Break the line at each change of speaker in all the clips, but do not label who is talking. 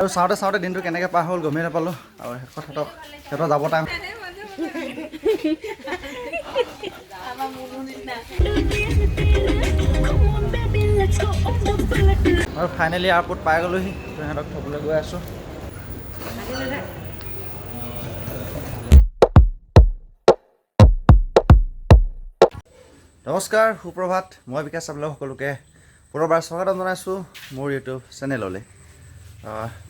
আৰু চাওঁতে চাওঁতে দিনটো কেনেকৈ পাৰ হ'ল গমেই নাপালোঁ। আৰু শেষত সিহঁতৰ যাব টাইম। আৰু ফাইনেলি এয়াৰপৰ্ট পাই গ'লোহি, সিহঁতক থ'বলৈ গৈ আছোঁ। নমস্কাৰ, সুপ্ৰভাত। মই বিকাশ, আপোনালোক সকলোকে পুনৰবাৰ স্বাগতম জনাইছোঁ মোৰ ইউটিউব চেনেললৈ।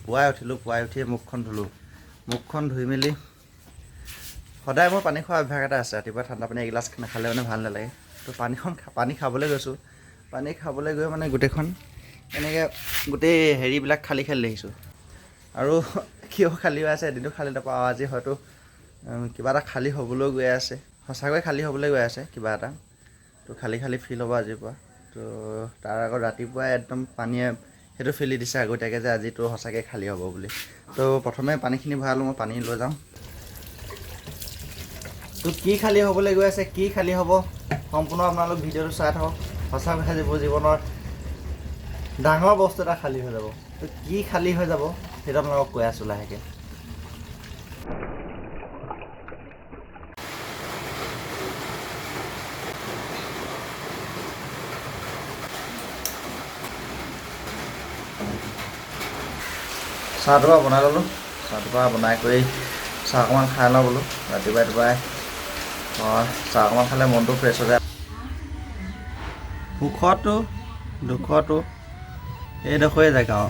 পুৱাই উঠিলোঁ, পুৱাই উঠিয়ে মুখখন ধুলোঁ। মুখখন ধুই মেলি সদায় মোৰ পানী খোৱা অভ্যাস এটা আছে, ৰাতিপুৱা ঠাণ্ডা পানী এগিলাচ নাখালে মানে ভাল নালাগে। তো পানী খাবলৈ গৈছোঁ, পানী খাবলৈ গৈ মানে গোটেইখন এনেকৈ গোটেই হেৰিবিলাক খালী খালী দেখিছোঁ। আৰু কিয় খালী হৈ আছে এদিনো খালী নাপাওঁ, আজি হয়তো কিবা এটা খালী হ'বলৈ গৈ আছে, সঁচাকৈ খালী হ'বলৈ গৈ আছে কিবা এটা। তো খালী খালী ফিল হ'ব আজিৰ পৰা। তো তাৰ আগত ৰাতিপুৱাই একদম পানীয়ে সেইটো ফিলি দিছে আগতীয়াকৈ যে আজিতো সঁচাকৈ খালী হ'ব বুলি। তো প্ৰথমে পানীখিনি ভৰালোঁ, মই পানী লৈ যাওঁ। তো কি খালী হ'বলৈ গৈ আছে, কি খালী হ'ব সম্পূৰ্ণ আপোনালোক ভিডিঅ'টো চাই থাকক। সঁচা কথা, যিবোৰ জীৱনৰ ডাঙৰ বস্তু এটা খালী হৈ যাব। তো কি খালী হৈ যাব সেইটো আপোনালোকক কৈ আছোঁ লাহেকৈ। চাহটোপা বনাই ল'লোঁ, চাহটোপা বনাই কৰি চাহ অকণমান খাই লওঁ বোলো। ৰাতিপুৱাই ৰাতিপুৱাই চাহ অকণমান খালে মনটো ফ্ৰেছ হৈ যায়। সুখতো দুখতো এইডোখৰেই জেগা আৰু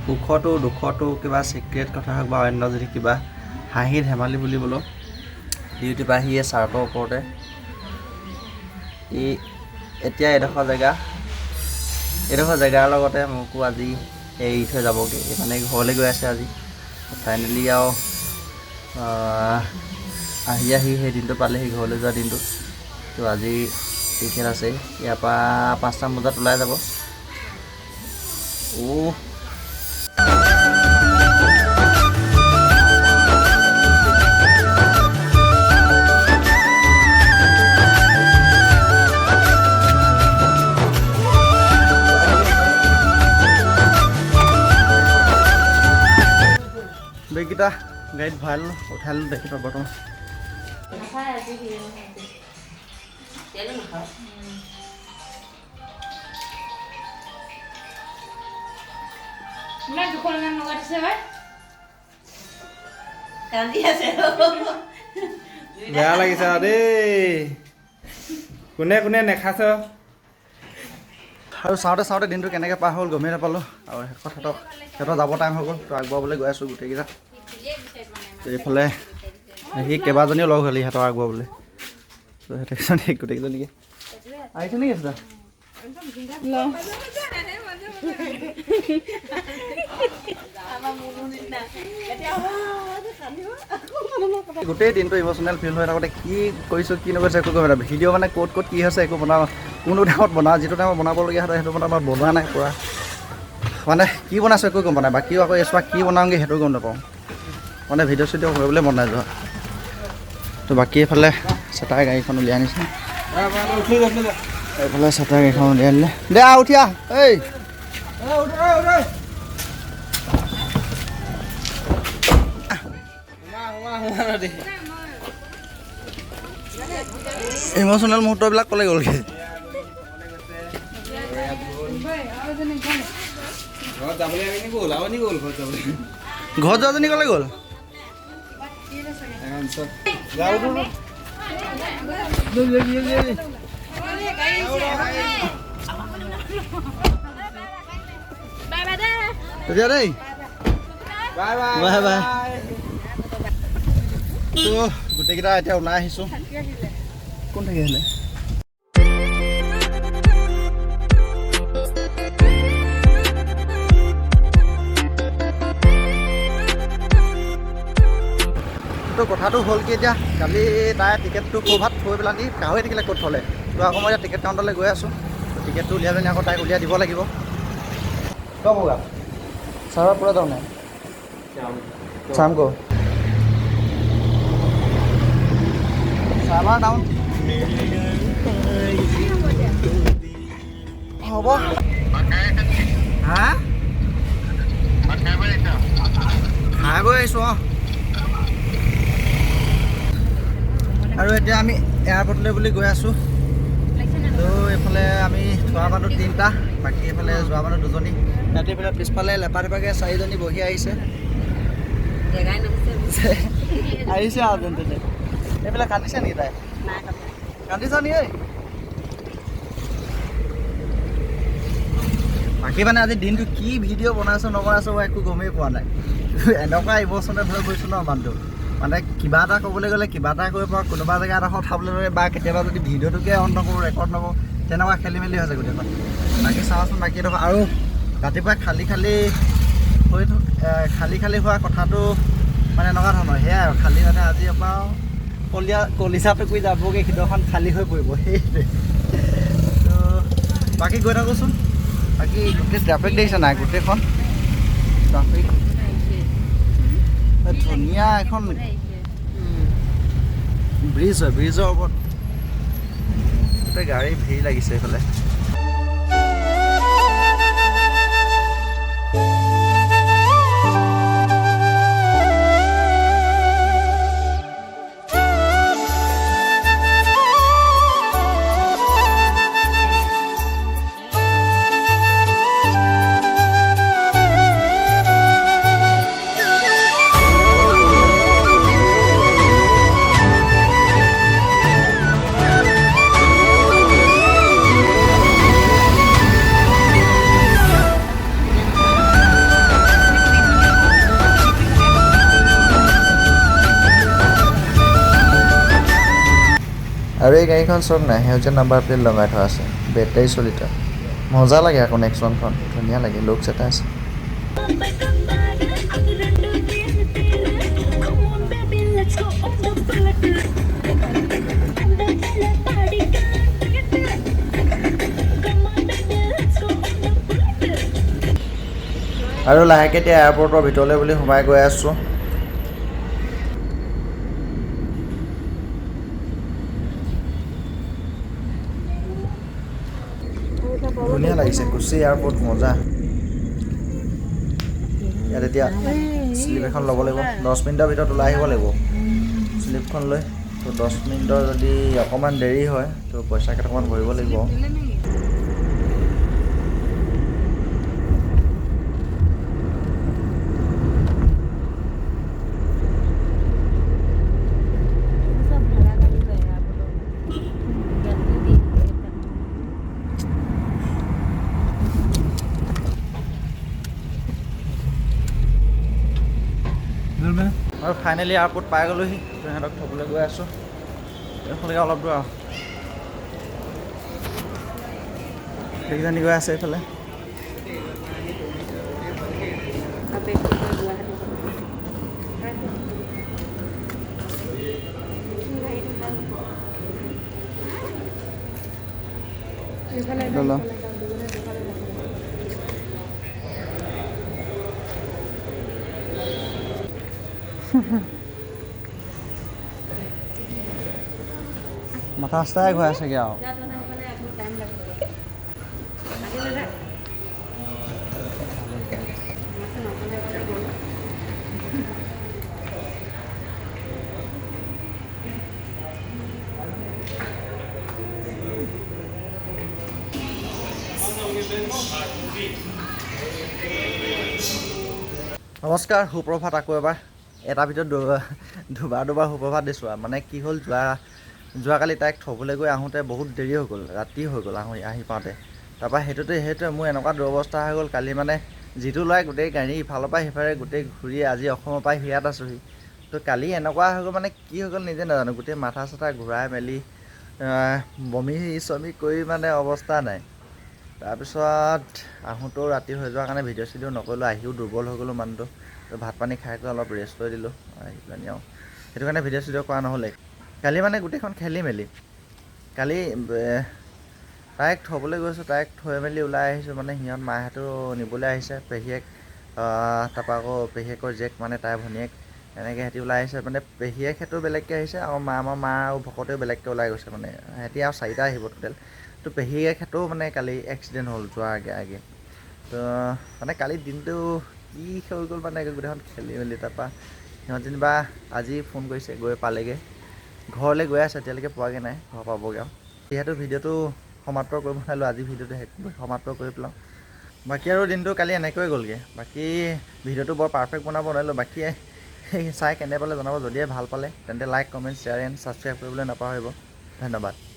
সুখতো দুখতো কিবা চিক্ৰেট কথা হওক বা অন্য যদি কিবা হাঁহি ধেমালি বুলিবলৈও ডিউটিৰ পৰা আহিয়ে চাৰ্টৰ ওপৰতে ই এতিয়া এইডোখৰ জেগা, এইডোখৰ জেগাৰ লগতে মোকো আজি এৰি থৈ যাবগৈ, মানে ঘৰলৈ গৈ আছে আজি ফাইনেলি। আৰু আহি আহি সেই দিনটো পালেহি, ঘৰলৈ যোৱা দিনটো। তো আজি টিকেট আছে, ইয়াৰ পৰা 5টামান বজাত ওলাই যাব। অ' বেগকেইটা গাড়ীত ভৰাই ল'লোঁ, উঠাই ল'লোঁ, দেখি পাব বৰ্তমান।
বেয়া লাগিছে আৰু দেই, কোনে কোনে নেখাইছ।
আৰু চাওঁতে চাওঁতে দিনটো কেনেকৈ পাৰ হ'ল গমেই নাপালোঁ। আৰু শেষত সিহঁতৰ যাব টাইম হৈ গ'ল, তো আগবঢ়াবলৈ গৈ আছোঁ গোটেইকেইটা। এইফালে সি কেইবাজনীও লগ হ'ল সিহঁতৰ আগবঢ়াবলৈ। তো সিহঁতে গোটেইকেইজনীকে আহিছে নেকি দাদা? গোটেই দিনটো ইম'চনেল ফিল হৈ থাকোঁতে কি কৰিছোঁ কি নকৰিছোঁ একো গম নাপাওঁ। ভিডিঅ' মানে ক'ত ক'ত কি হৈছে একো বনাওঁ, কোনটো টাইমত বনাওঁ, যিটো টাইমত বনাবলগীয়া হয় সেইটো টাইমত বনোৱা নাই পূৰা। মানে কি বনাইছোঁ একো গম পোৱা নাই, বাকীও আকৌ এইচোৱা কি বনাওঁগৈ সেইটো গম নাপাওঁ। মানে ভিডিঅ' চিডিঅ' কৰিবলৈ মন নাই যোৱা। তো বাকী এইফালে চেটাই গাড়ীখন উলিয়াই আনিছে, এইফালে চেটাই গাড়ীখন উলিয়াই আনিলে। দে আহ, উঠি আহ, এই ইম'চনেল মুহূৰ্তবিলাক ক'লে গ'লগৈ। ঘৰত যোৱাজনী ক'লে গ'ল? তেতিয়া দেই, বাই বাই। তো গোটেইকেইটা এতিয়া ওলাই আহিছোঁ। কোন থাকি আহিলে? তো কথাটো হ'ল কি, এতিয়া কালি তাই টিকেটটো ক'ৰবাত থৈ পেলাই নি পাহৰি থাকিলে ক'ত থ'লে। তো আকৌ মই এতিয়া টিকেট কাউণ্টাৰলৈ গৈ আছোঁ, টিকেটটো উলিয়াই পিনি আকৌ তাইক উলিয়াই দিব লাগিব। কব হোগা ছাৰৰ পৰা যাওঁ নাই চাম কো চাৰ্ভাৰ ডাউন হ'ব। হা? খাই বৈ আহিছোঁ। অঁ, আৰু এতিয়া আমি এয়াৰপৰ্টলৈ বুলি গৈ আছোঁ। তো এইফালে আমি থোৱা মানুহ তিনিটা, বাকী এইফালে যোৱা মানুহ দুজনী। ৰাতি এইফালে পিছফালে লেপা লেপাকৈ চাৰিজনী বহি আহিছে, আহিছে আৰু যেন তেনে। এইফালে কান্দিছে নেকি তাই? কান্দিছা নেকি ঐ? বাকী মানে আজি দিনটো কি ভিডিঅ' বনাইছোঁ নবনাইছোঁ মই একো গমেই পোৱা নাই। এনেকুৱা ইম'চনেল হৈ গৈছোঁ ন মানুহটো, মানে কিবা এটা ক'বলৈ গ'লে কিবা এটা কৰিব পাৰোঁ, কোনোবা জেগা এডোখৰ উঠাবলৈ ল'লে বা কেতিয়াবা যদি ভিডিঅ'টোকে অন নকৰোঁ, ৰেকৰ্ড নকৰোঁ, তেনেকুৱা খেলি মেলি হৈছে গোটেইখন। বাকী চাওঁচোন বাকী এডোখৰ। আৰু ৰাতিপুৱা খালী খালী হৈ খালী খালী হোৱা কথাটো মানে এনেকুৱা ধৰণৰ, সেয়াই আৰু খালী মানে আজিৰ পৰা কলীয়া কলিজা টুকুৰি যাবগৈ, সিডোখৰখন খালী হৈ পৰিব, সেইটোৱে। তো বাকী গৈ থাকোঁচোন। বাকী গোটেই ট্ৰাফিক দেখিছে নাই, গোটেইখন ট্ৰাফিক। ধুনীয়া এখন ব্ৰিজ হয়, ব্ৰিজৰ ওপৰত গোটেই গাড়ী ভিৰ লাগিছে এইফালে। আৰু এই গাড়ীখন চাওক না, সেউজীয়া নাম্বাৰ প্লেট লগাই থোৱা আছে, বেটাৰী চলিত। মজা লাগে আকৌ নেক্সনখন, ধুনীয়া লাগে, লুকছ এটা আছে। আৰু লাহেকৈ এতিয়া এয়াৰপৰ্টৰ ভিতৰলৈ বুলি সোমাই গৈ আছোঁ। ধুনীয়া লাগিছে কোচি এয়াৰপৰ্ট, মজা। ইয়াত এতিয়া শ্লিপ এখন ল'ব লাগিব, 10 মিনিটৰ ভিতৰত ওলাই আহিব লাগিব শ্লিপখন লৈ। তো 10 মিনিটৰ যদি অকণমান দেৰি হয় তো পইচা কেইটকামান ভৰিব লাগিব। আৰু ফাইনেলি এয়াৰপৰ্ট পাই গ'লোহি, সিহঁতক থ'বলৈ গৈ আছোঁ। এইফালে অলপ দূৰ আৰু সেইকেইজনী গৈ আছে এইফালে। মাথা ৰাস্তাই ঘূৰাই আছেগৈ আৰু। নমস্কাৰ, সুপ্ৰভাত। আকৌ এবাৰ এটা ভিতৰত দুবাৰ দুবাৰ সুপ্ৰভাত দিছোঁ আৰু। মানে কি হ'ল, যোৱাকালি তাইক থ'বলৈ গৈ আহোঁতে বহুত দেৰি হৈ গ'ল, ৰাতি হৈ গ'ল আহি পাওঁতে। তাৰপৰা সেইটোৱে মোৰ এনেকুৱা দুৰৱস্থা হৈ গ'ল কালি, মানে যিটো ল'ৰাই গোটেই গাড়ী ইফালৰ পৰা সিফালে গোটেই ঘূৰি আজি অসমৰ পৰা ইয়াত আছোঁহি। তো কালি এনেকুৱা হৈ গ'ল, মানে কি হৈ গ'ল নিজে নাজানো, গোটেই মাথা চাথা ঘূৰাই মেলি বমি চমি কৰি মানে অৱস্থা নাই। তাৰপিছত আহোঁতেও ৰাতি হৈ যোৱাৰ কাৰণে ভিডিঅ' চিডিঅ' নকৰিলোঁ, আহিও দুৰ্বল হৈ গ'লোঁ মানুহটো। তো ভাত পানী খাই কৰি অলপ ৰেষ্ট লৈ দিলোঁ আহি পেলানি আৰু সেইটো কাৰণে ভিডিঅ' চিডিঅ' কৰা নহ'লে। কালি মানে গোটেইখন খেলি মেলি, কালি তাইক থ'বলৈ গৈছোঁ, তাইক থৈ মেলি ওলাই আহিছোঁ, মানে সিহঁত মাহঁতো নিবলৈ আহিছে, পেহীয়েক, তাৰপৰা আকৌ পেহীয়েকৰ জীয়েক মানে তাইৰ ভনীয়েক, এনেকৈ সিহঁতি ওলাই আহিছে। মানে পেহীয়েক সেইটো বেলেগকৈ আহিছে আৰু আমাৰ মা আৰু ভকতেও বেলেগকৈ ওলাই গৈছে, মানে সিহঁতি আৰু চাৰিটা আহিব টোটেল। তো পেহীয়েক সেইটো মানে কালি এক্সিডেণ্ট হ'ল যোৱাৰ আগে আগে। তো মানে কালি দিনটো কি হৈ গ'ল মানে গোটেইখন খেলি মেলি। তাৰপৰা সিহঁত যেনিবা আজি ফোন কৰিছে, গৈ পালেগৈ, ঘৰলৈ গৈ আছে, এতিয়ালৈকে পোৱাগৈ নাই, ঘৰ পাবগৈ আৰু। যিহেতু ভিডিঅ'টো সমাপ্ত কৰিব নোৱাৰিলোঁ, আজি ভিডিঅ'টো শেষ সমাপ্ত কৰি পেলাওঁ। বাকী আৰু দিনটো কালি এনেকৈয়ে গ'লগৈ। বাকী ভিডিঅ'টো বৰ পাৰফেক্ট বনাব নোৱাৰিলোঁ। বাকী চাই কেনে পালে জনাব। যদিহে ভাল পালে তেন্তে like, comment, share and subscribe কৰিবলৈ নাপাহৰিব। ধন্যবাদ।